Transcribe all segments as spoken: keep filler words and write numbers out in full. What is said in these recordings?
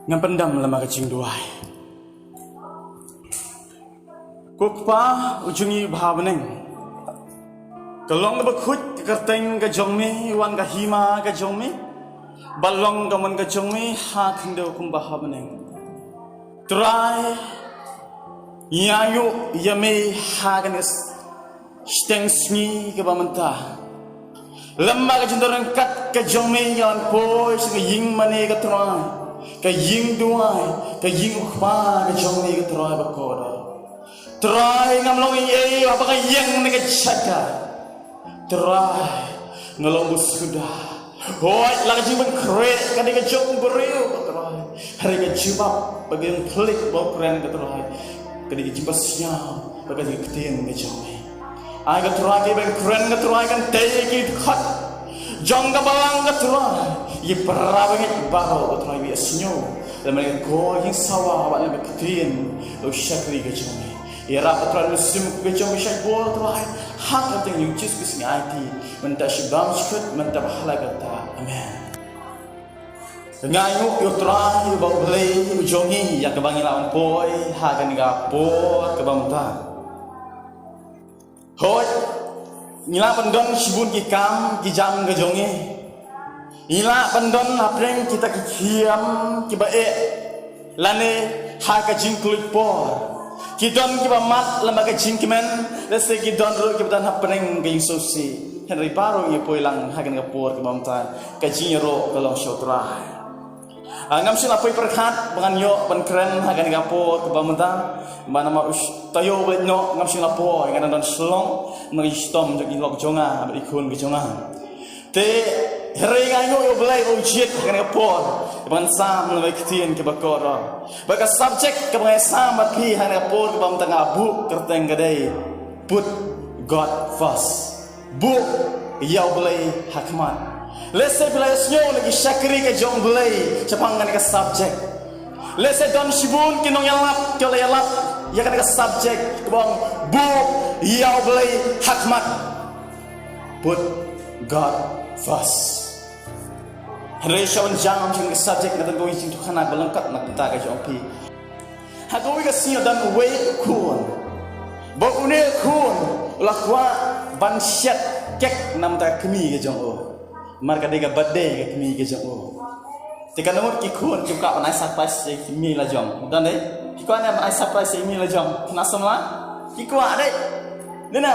Ngan pyndam lem ha ka jingduwai. Ko Kpa u jong ngi ba ha bneng, ka long kaba khuid ka kyrteng ka jong me, wan ka hima ka jong me, ba long ka mon ka jong me ha khyndew kumba ha bneng. Trai, ngi ainguh ïa me ha kane ka s-, shiteng sngi kaba mynta. Lem ha ka jingdon ryngkat ka jong me ngi la wan poi sha ka ïing mane ka Trai, ka ïing duwai, ka ïing u Kpa ka jong me ka Trai bakordor. Trai, ngam long ei ei haba nga ïeng na ka jaka. Trai, nga long ba suda. Hooid, la ka jingpynkhreh ka dei ka jong u briew, ko Trai. Hynrei ka jubab bad ka jingpyllait ba u kren, ko Trai, ka dei ka jingbym sngewsih bad ka jingktien ka jong me. Ai, ko Trai, kiba kren, ko Trai, kan tei ki dkhot jong ka balang, ko Trai. Ïa para bangeit baroh, ko Trai, ba ïohsngew lem bad ka jingsawa bad lem bad ka ktien u shakri ka jong me. Ïarap, ko Trai, mynsiem ka jong me shait bor, ko Trai, ha ka kyrteng u Jisu Khrist ngi aiti. Mynta shibun shuh, mynta bad ha la katta. Amen. Nga ainguh ïa u Trai uba U Blei u jong ngi ïa kaba ngi la wan poi ha kane ka por kaba mynta. Hooid, ngi lah ban don shibun ki kam ki jam ka jong ngi. Ngi lah ban don hapdeng kita ki khiam kiba eh lane ha ka jingkylluid por. Ki don kiba mad lem bad ka jingkmen, lehse ki don ruh kiba don hapdeng ka jingsngewsih. Hynrei baroh ngi poi lang ha kane ka por kaba mynta, ka jingïaroh ka long sha u Trai. Ah, ngam shym la poi pyrkhat ba ngan ïoh ban kren ha kane ka por kaba mynta, ba namar u sh-, taïew ba leit noh ngam shym la poi, nga dang don Shillong, na ka jingshitom jong ki lok jong nga bad i khun ka jong nga. Te hynrei nga ainguh ïa U Blei ba u jied ha kane ka por ba ngan sam lem bad ki ktien kiba kordor. Bad ka subject kaba nga sam bad phi ha kane ka por kaba mynta nga buh kyrteng ka dei Put God First. Buh ïa U Blei ha khmat. Lehse phi la ïohsngew na ki shakri ka jong U Blei shaphang kane ka subject. Lehse don shibun ki nongïalap ki la ïalap ïa kane ka subject kaba ong buh ïa U Blei ha khmat. Put God first. Hynrei sha ban jam ïa kane ka subject, nga don kawei ka jingthoh khynnah ba lyngkot na ka bynta ka jong phi. Ha kawei ka sngi la don uwei u khun. Bad une u khun u la kwah ban shet kek na ka bynta ka kmie ka jong u. Namar ka dei ka birthday ka kmie ka jong u. Te katno ngut ki khun ki kwah ban ai surprise ïa i kmie la jong. Don de? Ki kwah ne ban ai surprise ïa i kmie la jong. Khynnah samla? Ki kwah de. Dei na.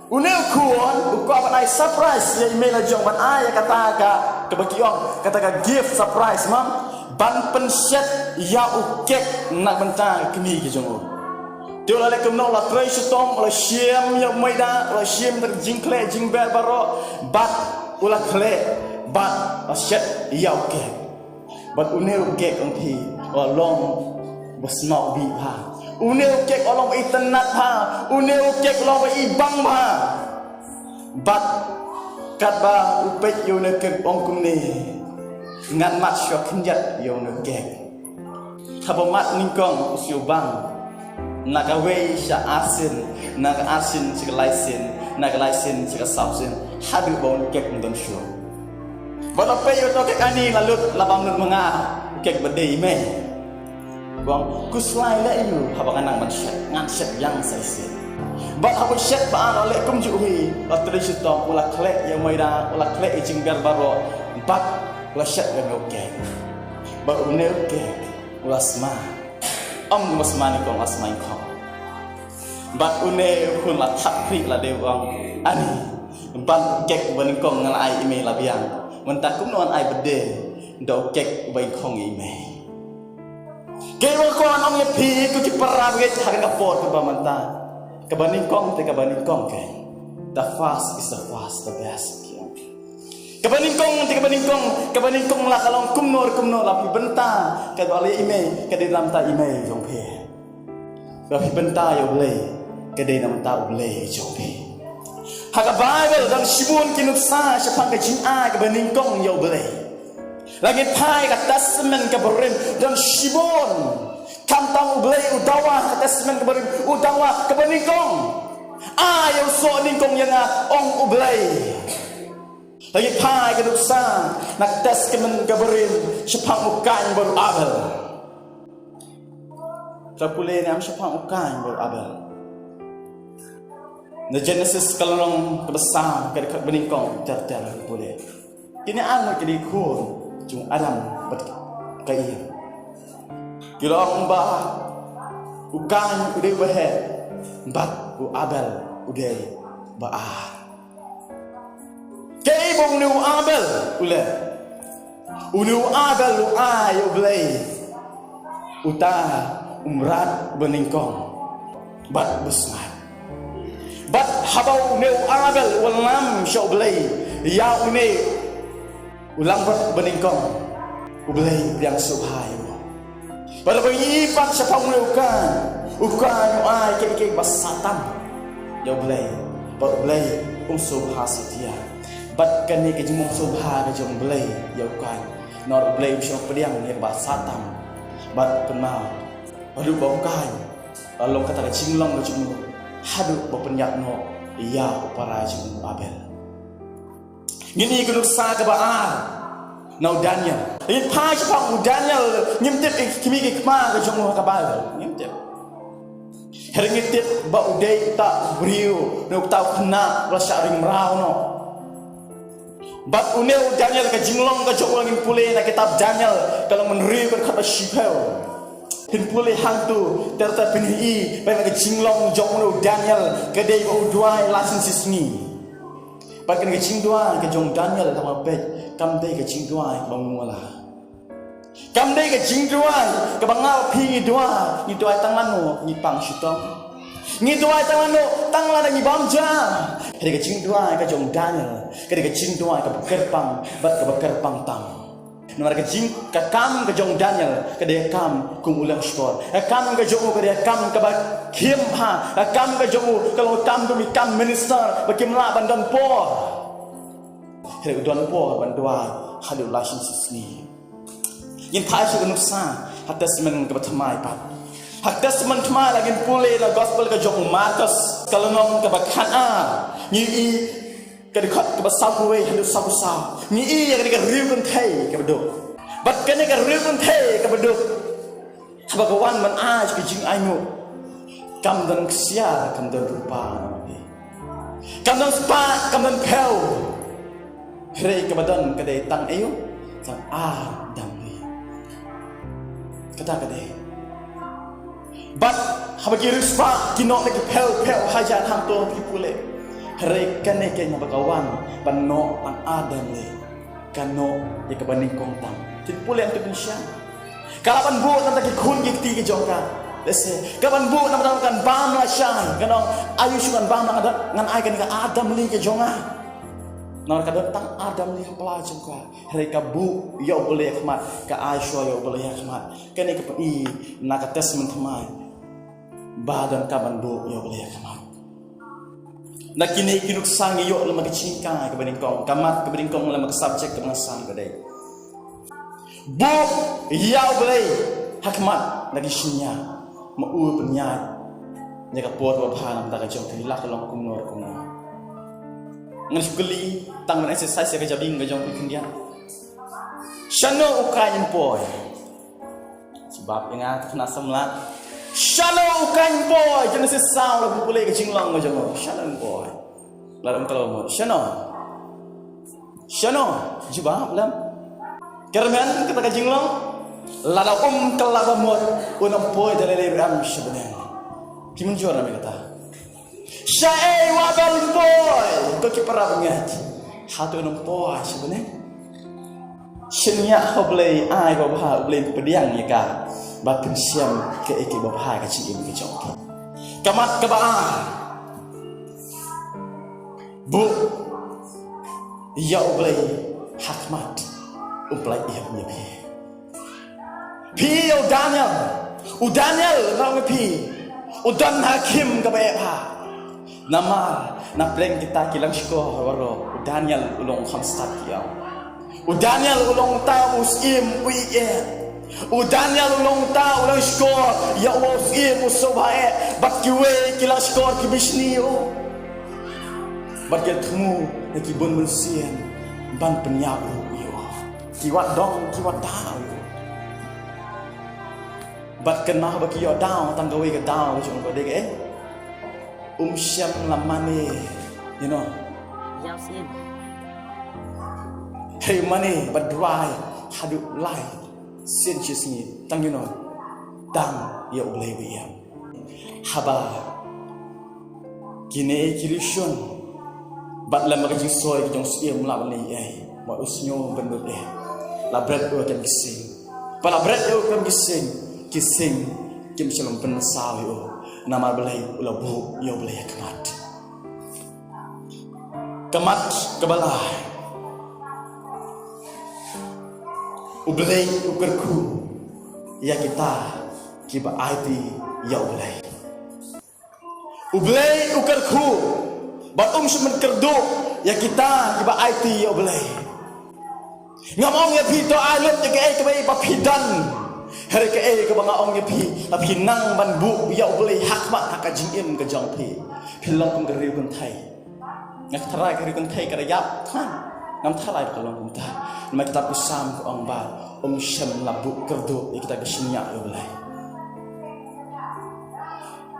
Une u khun u kwah ban ai surprise ïa i mei la jong, ban ai ïa kata ka, kaba ki ong, kata ka gift surprise, ma, ban pynshet ïa u kek na ka bynta ka kmie ka jong u. Te u la leh kumno? U la trei shitom, u la shim ïa u maida, u la shim da ka jingkhleh jingber baroh, bad u la khleh, bad u la shet ïa u kek. Bad une u kek, ong phi, u long ba smaw bha. Une u kek u long ba itynnad bha. Une u kek u long ba ibang bha. Bad katba u peit ïa une u kek, ong kumne, ngan mad shuwa khyndiat ïa une u kek. Haba mad nyngkong u shu bang. Na kawei sha arsien, na ka arsien sha ka laisien, na ka laisien sha ka sawsien, haduh ba une u kek um don shuh. Bad la peit ïa uto u kek, ani la lut, la bam lut ma nga, u kek ba dei i mei. U ong, khuslai leh aïu, haba nga nang ban shet, ngan shet biang sa shisien. Bad haba u shet ba la leh kumjuh hi, la trei shitom, u la khleh ïa u maida, u la khleh ïa i jingber baroh, bad u la shet ïa une u kek. Bad une u kek u la sma. Ym u la sma nyngkong, u la sma nyngkong. Bad une u khun la thap khlieh lade, u ong, ani, bad u kek uba nyngkong ngan ai i mei la biang. Mynta kumno ngan ai birthday da u kek uba nyngkong ïa i mei? Kaei ba nga kwah ban ong ïa phi ko ki para bangeit ha kane ka por kaba mynta. Kaba nyngkong te kaba nyngkong, ka, the first is the first, the best. Kaba nyngkong te kaba nyngkong, kaba nyngkong la ka long kumno re kumno, la phi bynta kaba leh i mei, ka dei na ka bynta i mei jong phi. Ba phi bynta ïa U Blei, ka dei na ka bynta U Blei jong phi. Ha ka Baibl don shibun ki nuksa shaphang ka jingai kaba nyngkong ïa U Blei. Lada ngi phai ka Testament kaba rim, don shibun. Khamtam U Blei u dawa ha ka Testament kaba rim, u dawa kaba nyngkong. Ai ïa u soh nyngkong ïa nga, ong U Blei. Lada ngi phai ka nuksa Na ka testament kaba rim shaphang u Kain bad u Abel. Te pule ne em shaphang u Kain bad u Abel. Na Genesis ka lynnong kaba saw ka dkhot ba nyngkong ter ter pule. Kine ar ngut ki dei khun jong u Adam bad ka Eve. Ki la ong ba u Kain u dei uba heh bad u Abel u dei uba ar. Kaei ba une u Abel u leh? Une u Abel u ai ïa u Blei uta u mrad ba nyngkong bad ba sngap. Bad haba une u Abel u wan lam sha u Blei ïa une u langbrot ba nyngkong, u Blei u pdiang sngewbha ïa u. Bad haba ngi ïohi pat shaphang une u Kain, u Kain u ai kaei kaei ba sah tam ïa u Blei, bad u Blei um sngewbha satia. Bad kane ka jingmut sngewbha ka jong u Blei ïa u Kain, namar u Blei um shym la pdiang ïa kaba sah tam. Bad kynmaw, haduh ba u Kain, la long kata ka jinglong ka jong u, haduh ba pynïap noh ïa u para jong u Abel. Ngin ïohi ka nuksa kaba ar na u Daniel. Ngin phai shaphang u Daniel, ngim tip ïa ki kmie ki kpa ka jong u ha ka Baibl. Ngim tip. Hynrei ngi tip ba u dei uta u briew, ne uta u khynnah ba la shah ring mraw noh. Bad une u Daniel ka jinglong ka jong u ngin pule na kitab Daniel ka lynnong hynriew ka dkhot ba shiphew. Phin pule hangto ter ter phin ïohi ba na ka jinglong jong une u Daniel ka dei ba u duwai lai shisngi. Bad kane ka jingduwai ka jong u Daniel, tang ba peit, kam dei ka jingduwai kaba mala. Kam dei ka jingduwai kaba nga bad phi ngi duwai, ngi duwai tang lano ngi pang shitom, ngi duwai tang lano tang lada ngi bam ja. Ka dei ka jingduwai ka jong u Daniel, ka dei ka jingduwai kaba kyrpang bad kaba kyrpang tam. Namar ka jing, ka kam ka jong u Daniel ka dei ka kam kum u leng shkor. Ka kam ka jong u ka dei ka kam kaba khim bha. Ka kam ka jong u ka long kam kum ki kam minister ba kim lah ban don por. Hynrei u don por ban duwai haduh lai shisngi. Ngin phai sha ka nuksa ha Testament kaba thymmai pat. Ha Testament thymmai lada ngin pule na gospel ka jong u Markos ka lynnong kaba khatar, ngi ïohi ka dkhot kaba sawphew wei haduh sawphew saw. Ngi ïohi ïa kane ka riew kynthei kaba duk. Bad kane ka riew kynthei kaba duk, haba ka wan ban ai ka jingainguh, kam don ksiar, kam don rupa, kam don spah, kam don phew. Hynrei kaba don ka dei tang aïu? Tang ar damri. Kata ka dei. Bad haba ki riewspah ki noh da ki phew phew hajar hangto, phi pule. Hynrei kane ka, haba ka wan ban noh tang ar damri, ka noh ïa kaba nyngkong tam. Phin pule, phin shem. Ka lah ban buh na bynta ki khun ki kti ki jong ka. Lehse ka lah ban buh na bynta kan bam lashai, kan ong, aïu shu kan bam, ngan ai kane ka ar damri ka jong nga. Namar ka don tang ar damri ha pla jong ka. Hynrei ka buh ïa U Blei ha khmat, ka ai shuwa ïa U Blei ha khmat. Kane ka pyni na ka Testament Thymmai ba don ka ban buh ïa U Blei ha khmat. Na kine ki nuksa ngi ïoh lem ka jinghikai kaba nyngkong, ka mat kaba nyngkong lem ka subject kaba nga san ka dei: Buh ïa U Blei ha khmat na ki shñiuh, ma u pynïaid ïa ka por babha na ka bynta ka jong phi, la ka long kumno kumno. Ngan shu kylli tang ban exercise ïa ka jabieng ka jong phi khyndiat. Shano u Kain u poi? Jubab ïa nga, khynnah samla. Shano u Kain u poi? Genesis saw, la pule ka jinglong ka jong u. Shano u poi? La ong ka la mut. Shano? Shano? Jubab lem. Kyrmen kata ka jinglong. Lada um kylla ba mut, un ym poi da lei lei ruh em sha bneng. Ki mynjur na me kata. Shaei u Abel um poi? Ko ki para bangeit. Hato un ym poi sha bneng? Shaniah ha U Blei, ai babha, U Blei pdiang ïa ka. Ba pynshem kaei kaei babha ka jingim ka jong ka. Ka mat kaba ar. Buh ïa U Blei ha khmat. U Blei ïa phi. Phi ïa u Daniel. U Daniel, nga ong ïa phi, u don ha khim kaba eh bha. Namar na pdeng kita ki leng shkor baroh, u Daniel u long u kham stad ki ïa u. U Daniel u long uta u syiem u ïeit. U Daniel u long uta u leng shkor ïa u syiem u sngewbha eh. Bad kiwei ki leng shkor ki bishni ïa u. Bad ki la thmu na ki bun mynsiem ban pynïap ruh ïa u. Ki wad dong, ki wad daw. Bad kynmaw ba ki ïoh daw tang kawei ka daw ka jong ka dei ka, eh, um shym la mane, you know. Ïa sien. Hei mane bad duwai haduh lai sien shi sngi tang, you know, tang ïa U Blei ba ïam. Haba kine ki rishun bad lem bad ka jingsoi ka jong u syiem la ban leh ei, ma u sngew ban lut eh, la bret ïa u kem ki sing. Ba la bret ïa u kem ki sing, ki sing kim shalom pynsaw ïa u. Namar balei? U la buh ïa U Blei ha khmat. Ka mat kaba lai, U Blei u kyrkhu ïa kita kiba aiti ïa U Blei. U Blei u kyrkhu bad um shym kyrduh ïa kita kiba aiti ïa U Blei. Ngam ong ïa phi to ai lut ïa kaei kaba phi don. Hynrei kaei kaba nga ong ïa phi, ba phi nang ban buh ïa U Blei ha khmat ha ka jingim ka jong phi. Phi long kum ka riew kynthei. Nga tharai ka riew kynthei ka da ïap than. Ngam tharai ba ka long kumta. Namar kitab ki Salm ka ong ba um shym la buh kyrduh ïa kita kiba shaniah ïa U Blei.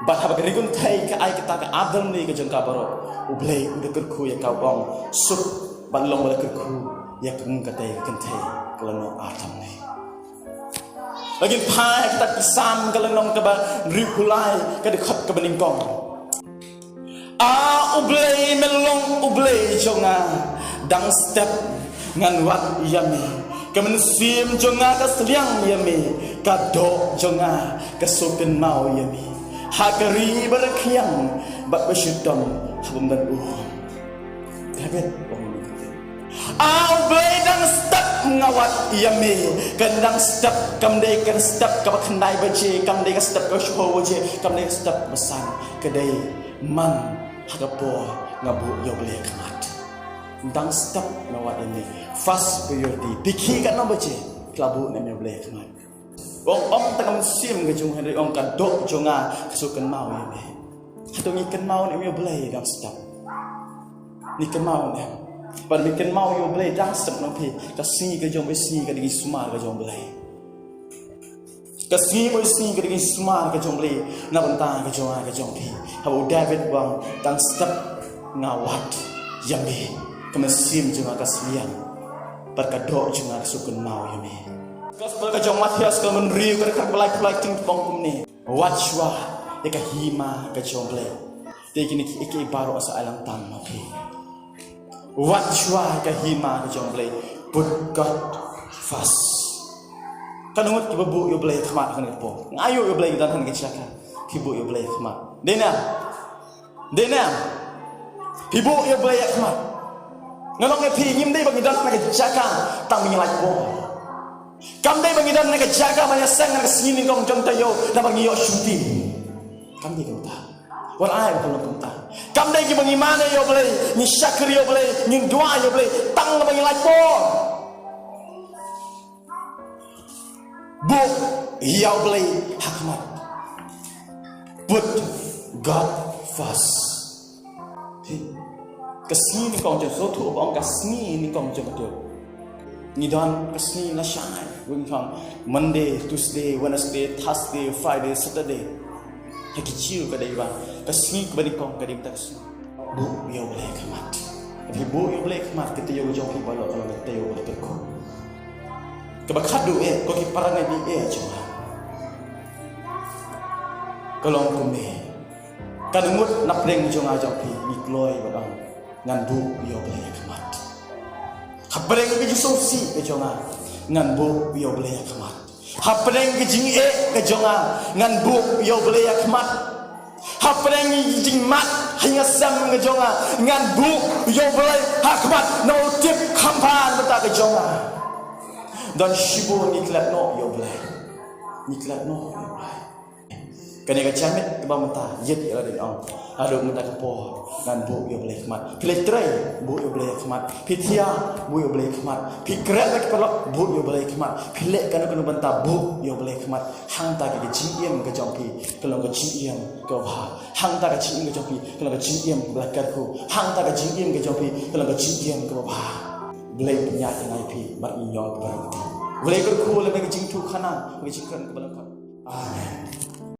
Bad haba ka riew kynthei ka ai kata ka ardor ne ka jong ka baroh, U Blei u da kyrkhu ïa ka, u ong suk bad long ba la kyrkhu ïa ka, kum katei ka kynthei ka la noh ar tam ne. Lada ngin phai ha kitab ki Salm ka lynnong kaba hynriewphew lai, ka dkhot kaba nyngkong. A U Blei, me long U Blei jong nga, dang step ngan wad ïa me. Ka mynsiem jong nga ka sliang ïa me, ka doh jong nga ka sngewkynmaw ïa me. Ha ka ri ba rkhie bad ba shitom ha bym don u. David, a U Blei, dang step nga wad ïa me. Ka dang step kam dei ka step kaba khyndai baje, kam dei ka step kaba shiphew baje, kam dei ka step ba san. Ka dei man ha ka por nga buh ïa U Blei ha khmat. Dang step nga wad ïa me. First priority. Phi khie katno baje, phi la buh ne em ïa U Blei ha khmat? Ong, ong tang ka mynsiem ka jong u, hynrei ong ka doh jong nga ka sngewkynmaw ïa me. Hato ngi kynmaw ne em ïa U Blei dang step? Ngi kynmaw ne em? Bad ngi kynmaw ïa U Blei dang step, nang phi, ka sngi ka jong u, sngi ka dei ka sngi sumar ka jong U Blei. Ka sngi u, sngi ka dei ka sngi sumar ka jong U Blei na bynta ka jong nga ka jong phi. Haba u David u ong, dang step nga wad ïa me. Ka mynsiem jong nga ka sliang, bad ka doh jong nga ka sngewkynmaw ïa me. Gospel ka jong u Mathaios ka lynnong hynriew, ka dkhot ba laiphew lai, ka ong kumne. Wat shuwa ïa ka hima ka jong U Blei. Te kine kiei kiei baroh sa ai lang tam ma phi. Wat shuwa ïa ka hima ka jong U Blei. Put God first. Katno ngut kiba buh ïa U Blei ha khmat ha kane ka por? Nga ïoh ïa U Blei ngi don ha kane ka jaka. Ki buh ïa U Blei ha khmat. Dei ne em? Dei ne em? Phi buh ïa U Blei ha khmat? Nga ong ïa phi, ngim dei ba ngi don ha kane ka jaka tang ba ngi lait bor. Kam dei ba ngi don ha kane ka jaka ban ïaseng ha ka sngi nyngkong jong taïew naba ngi ïoh shuti. Kam dei kumta. Wat ai ba ka long kumta. Kam dei kiba ngi mane ïa U Blei, ngi shakri ïa U Blei, ngin duwai ïa U Blei tang naba ngi lait bor. Buh ïa U Blei ha khmat. Put God first. Ka sngi nyngkong jong, sngewthuh ba ong ka sngi nyngkong jong ka taïew. Ngi don ka sngi lashai, ngi don Monday, Tuesday, Wednesday, Thursday, Friday, Saturday. Ha ki jingïoh ka dei ba ka sngi kaba nyngkong ka dei mynta ka sngi. Buh ïa U Blei ha khmat. Phi buh ïa U Blei ha khmat, ka taïew jong phi baroh ka long ka taïew ba kyrkhu. Kaba khadduh eh, ko ki para ngi, eh, jong nga. Ka long kumne. Katno ngut na pdeng jong nga jong phi ngi kloi ba dang ngan buh ïa U Blei ha khmat? Ha pdeng ka jingsngewsih ka jong nga, ngan buh ïa U Blei ha khmat? Ha pdeng ka jingeh ka jong nga, ngan buh ïa U Blei ha khmat? Ha pdeng ka jingmad ha ïing ha sem ka jong nga, ngan buh ïa U Blei ha khmat? Naba u tip kham phan bynta ka jong nga. Don shibun ngi klet noh ïa U Blei. Ngi klet noh ïa U Blei. Kane ka jingmut kaba mynta ïeit ïa lade, ong. Haduh mynta ka por ngan buh ïa U Blei ha khmat. Phi leit trei, buh ïa U Blei ha khmat. Phi thiah, buh ïa U Blei ha khmat. Phi kren bad ki paralok, buh ïa U Blei ha khmat. Phi leh kano kano bynta, buh ïa U Blei ha khmat. Hangta ka jingim ka jong phi ka long ka jingim kaba bha. Hangta ka jingim ka jong phi ka long ka jingim kaba la kyrkhu. Hangta ka jingim ka jong phi ka long ka jingim kaba bha. Blei pynïaid ïa ngi phi bad ngi ñiong kyrpad. Blei kyrkhu lem ka jingthoh khana, ka jingkren ka balang khat. Amen.